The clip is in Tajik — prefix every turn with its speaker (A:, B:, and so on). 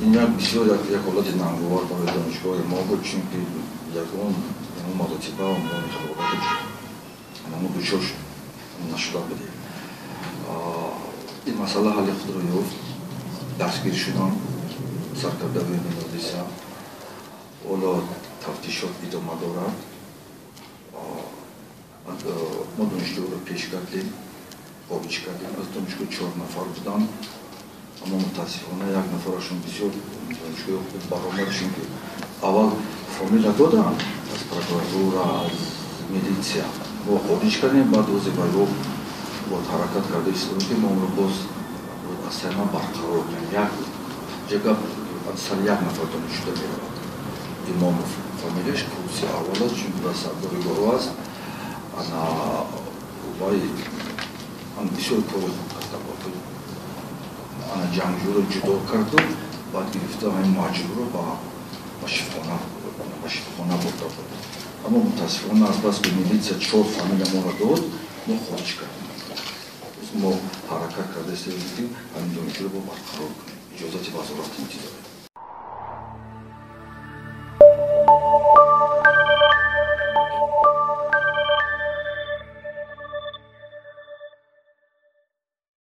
A: Ин як бисёр як ҳолати нангувор барои донишгоҳи мо буд, чунки ягон маротиба мо ҳолати мо дучор нашуда будем. Ин масъала ҳалли худро ёфт, дастгир шудам саркардаи ҳодиса. Ҳоло тафтишот идома дорад. Мо донишҷӯро пеш кардем, хориҷ кардем аз донишгоҳ. Чор нафар буданд, аммо мутаассифона як нафарашон бисёр донишгоҳи хуб баромад, чунки аввал фамилия доданд аз прокуратура, аз милитсия, мо хориҷ кардем. Баъд озе ба ё боз ҳаракат карда истодем, ки мо онро боз аз сари барқарор кунем. Як ҷага сари як нафар донишҷӯ меравад, Имомов фамилияш, курси аввал аст, чунки ба сардори гурӯҳ аст. Ана вай бисёр кори хуб карда буд. Ана ҷангҷӯро ҷудо карду баъд гирифта ҳамин маҷбурро ба шифохона бурда буд. Аммо мутаассифона, азбаски милитсия чор фамилия моро дод, мо хориҷ кардем. Мо ҳаракат карда истодем, ки ҳамин донишҷӯро бо барқарор кунем. Иҷозати Вазорати интизом